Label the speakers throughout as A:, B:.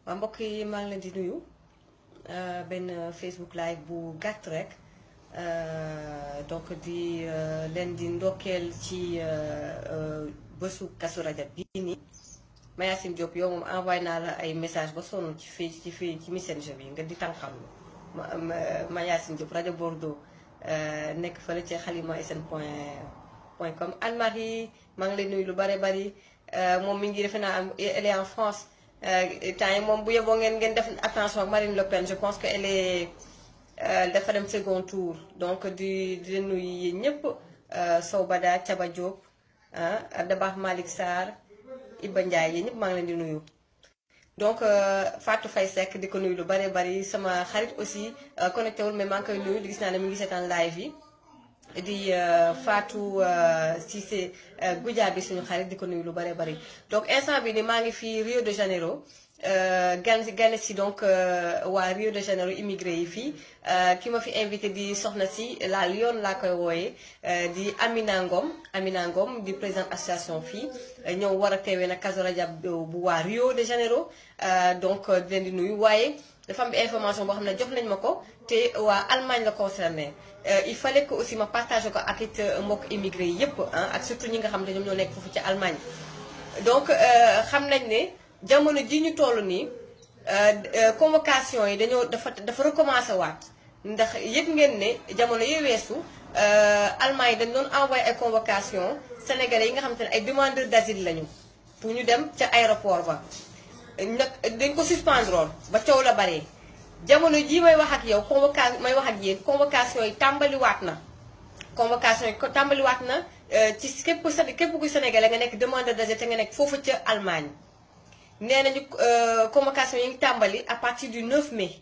A: waa mbokk yi maa ngi leen di nuyu benn Facebook live bu gàtt rek donc di leen di ndokkeel ci bésu Kazu Rajab bii nii. Mayacine Diop yow moom envoyé naa la ay message ba sonn ci messenger bi nga di tànqam Mayacine Diop rajo Bordeaux nekk fële ci xalimasn.com. Anne-Marie maa ngi lay nuyu lu bare bari moom mi ngi defe naa elle est en France. Temps yi moom bu yeboo ngeen def attention ak Marine Le Pen, je pense que elle est dafa dem second tour donc di nuyu yéen ñëpp Sow Bada Thiaba Diop Dabax Malick Sarr Iba Ndiaye yéen ñëpp maa ngi leen di nuyu. donc Fatou Faye Seck di ko nuyu lu bare bari sama xarit aussi connecté wul mais maa ngi koy nuyu di gis naa ne mi ngi seetaan live yi di Fatou Cissé Goudia bi suñu xarit di ko nuyu lu bare bari. donc instant bi ni maa ngi fii Rio de Janeiro gane si donc waa Rio de Janeiro immigré yi fii ki ma fi invité di soxna si la Lyon laa koy wooyee di Amina Ngom di présidente association fii ñëw war a teewee nag Kazu Rajab bu waa Rio de Janeiro donc di leen di nuyu waaye dafa am information boo xam ne jox nañ ma ko te waa Allemagne la concerné. Il fallait que aussi ma partage ko ak it mbokk immigré yi yëpp ak surtout ñi nga xam ne ñoom ñoo nekk foofu ci Allemagne. donc xam nañ ne jamono ji ñu toll nii convocation yi dafa recommencé waat ndax yëg ngeen ne jamono yi weesu Allemagne dañ doon envoyé ay convocation sénégalais yi nga xam te ne ay demandeurs d'asile lañu pour ñu dem ca aéroport ba nag dañ ko suspendroon ba coow la baree. jamono jii may wax ak yow convocation yi tàmbaliwaat na ci képp kuy sénégalais nga nekk demandeur d'asile te nga nekk foofu ca Allemagne. nee nañu convocation yi ngi tàmbali à partir du 9 mai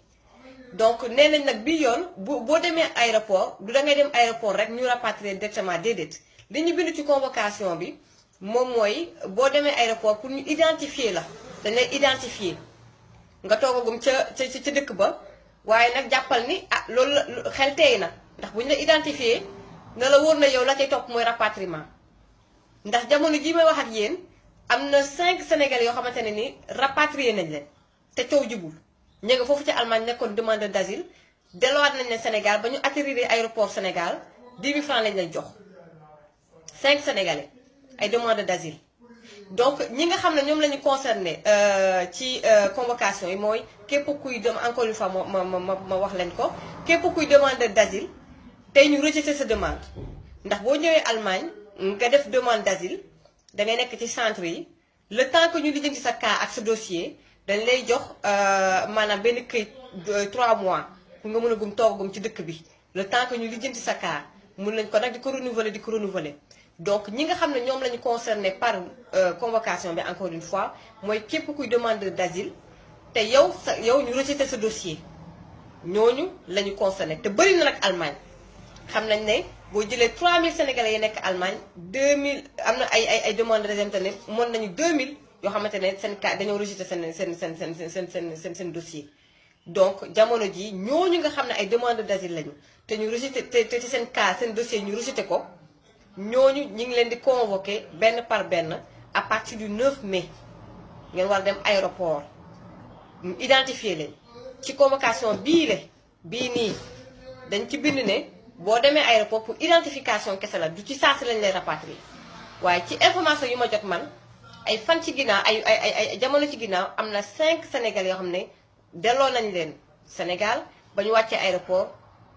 A: donc nee nañ nag bii yoon boo demee aéroport du dangay dem aéroport rek ñu rapatrier directement déedéet li ñu bind ci convocation bi moom mooy boo demee aéroport pour ñu identifier la dañ lay identifier nga toogagum ca dëkk ba waaye nag jàppal ni loolu la xel tey na ndax bu ñu la identifier na la wóor na yow la cay topp mooy rapatriement ndax jamono ji may wax ak yéen am na 5 sénégalais yoo xamante ne ni rapatrié nañ leen te coow jubul ñu nga foofu ci Allemagne nekkoon demandeur d'asile delluwaat nañ leen Sénégal ba ñu atterrir aéroport Sénégal 10 000 francs lañ leen jox 5 sénégalais ay demandeur d'asile. donc ñi nga xam ne ñoom la ñu concerné ci convocation yi mooy képp kuy dem encore une fois ma wax leen ko képp kuy demandeur d'asile tey ñu rejeté sa demande ndax boo ñëwee Allemagne nga def demande d'asile dangay nekk ci centre yi le temps que ñu lijjanti sa cas ak sa dossier dañ lay jox maanaam benn këyit 3 mois pour nga mën a toogagum ci dëkk bi le temps que ñu lijjanti sa cas mun nañ ko nag di ko renouveler. donc ñi nga xam ne ñoom la ñu concerné par convocation bi encore une fois mooy képp kuy demandeur d'asile te yow ñu rejeté sa dossier ñooñu la ñu concerné te bëri na nag Allemagne xam nañ ne boo jëlee 3000 sénégalais yi nekk Allemagne 2000 am na ay demandeurs d'asile tamit mën nañu 2000 yoo xamante ne seen cas dañoo rejeté seen dossier. donc jamono ji ñooñu nga xam ne ay demandeurs d'asile lañu te ñu rejeté te ci seen cas seen dossier ñu rejeté ko. ñooñu ñu ngi leen di convoquer benn par benn à partir du 9 mai ngeen war dem aéroport ñu identifier leen ci convocation bii nii dañ ci bind ne boo demee aéroport pour identification kese la du ci saa si lañ lay rapatrier waaye ci information yu ma jot man ay fan ci ginnaaw ay jamono ci ginnaaw am na 5 sénégalais yoo xam ne delloo nañ leen Sénégal ba ñu wàccee aéroport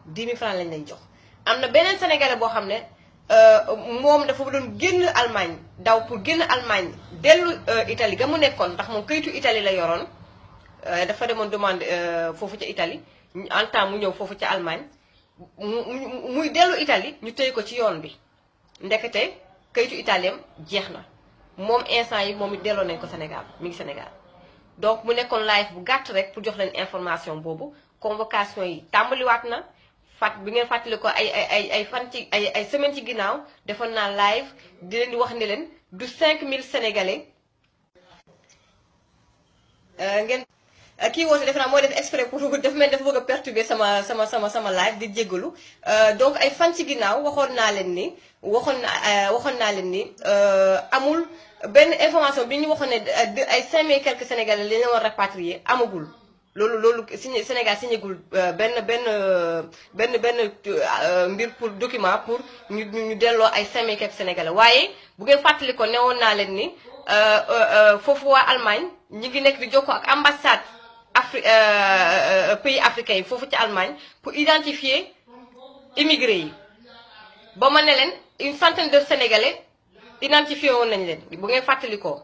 A: 10 000 francs lañ leen jox. am na beneen sénégalais boo xam ne. moom dafa doon génn Allemagne daw pour génn Allemagne dellu Italie ga mu nekkoon ndax moom kayitu Italie la yoroon dafa demoon demande foofu ca Italie en temps mu ñëw foofu ca Allemagne muy dellu Italie ñu tëye ko ci yoon bi ndekete kayitu italien jeex na moom instant yi moom it delloo nañ ko Sénégal mi ngi Sénégal. donc mu nekkoon live bu gàtt rek pour jox leen information boobu convocation yi tàmbaliwaat na. bi ngeen fàttali ko ay fan ci ay semaine ci ginnaaw defoon naa live di leen di wax ne leen du 5000 sénégalais ngeen kii woote defe naa mooy def exprès pour dafa mel dafa bëgg a perturber sama live di jéggalu donc ay fan ci ginnaaw waxoon naa leen ni amul benn information bi ñu waxoon ne ay 5000 quelques sénégalais li ñu war rapatrier amagul loolu signé Sénégal signégul benn mbir pour document pour ñu delloo ay 5000 quelques sénégalais waaye bu ngeen fàttali ko newoon naa leen ni foofu waa Allemagne ñi ngi nekk di jokkoo ak ambassade pays africains yi foofu ci Allemagne pour identifier immigré yi ba ma ne leen une centaine de sénégalais identifié woon nañ leen bu ngeen fàttali ko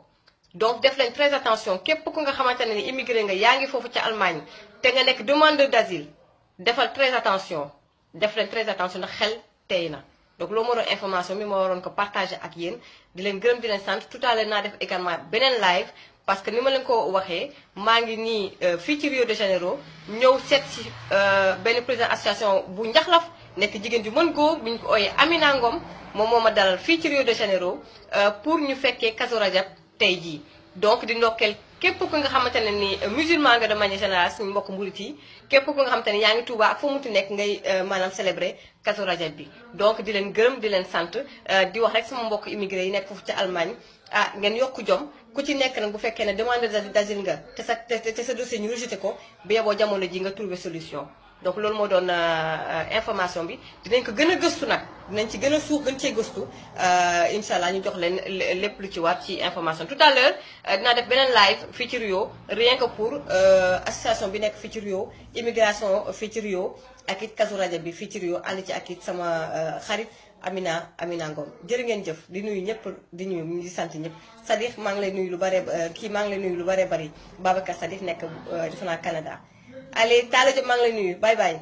A: donc def leen très attention képp ku nga xamante ne ni immigré nga yaa ngi foofu ci Allemagne te nga nekk demandeur d'asile defal très attention def leen très attention ndax xel tey na donc loolu moo doon information bi ma waroon ko partager ak yéen di leen gërëm di leen sant tout à l'heure naa def également beneen live parce que ni ma leen ko waxee maa ngi nii fii ci Rio de Janeiro ñëw seet si benn président association bu njaxlaf nekk jigéen ju mën góor bu ñu ko ooyee Amina Ngom moom moo ma dalal fii ci Rio de Janeiro pour ñu fekkee Kazu Rajab tey jii donc di ndokkeel képp ku nga xamante ne ni musulman nga de manière générale suñu mbokk mburit yi képp ku nga xamante ne yaa ngi Touba ak foo muti nekk ngay maanaam célébrer Kazu Rajab bi donc di leen gërëm di leen sant di wax rek sama mbokk immigré yi nekk foofu ci Allemagne ngeen yokk jom ku ci nekk nag bu fekkee ne demande d'asile nga te sa dossier ñu rejeté ko bi yeboo jamono ji nga trouver solution donc loolu moo doon information bi dinañ ko gën a gëstu nag dinañ ci gën a suux gën cee gëstu incha allah ñu jox leen lépp lu ci war ci information tout à l'heure dinaa def beneen live fii ci Rio rien que pour association bi nekk fii ci Rio immigration fii ci Rio ak it Kazu Rajab bi fii ci Rio ànd ci ak it sama xarit Amina Ngom jërë ngeen jëf di nuyu ñëpp di nuyu di sant ñëpp Sadikh maa ngi lay nuyu lu bare kii maa ngi lay nuyu lu bare bari Babacar Sadikh nekk defe naa Canada allez Talla Diop maa ngi lay nuyu bye bye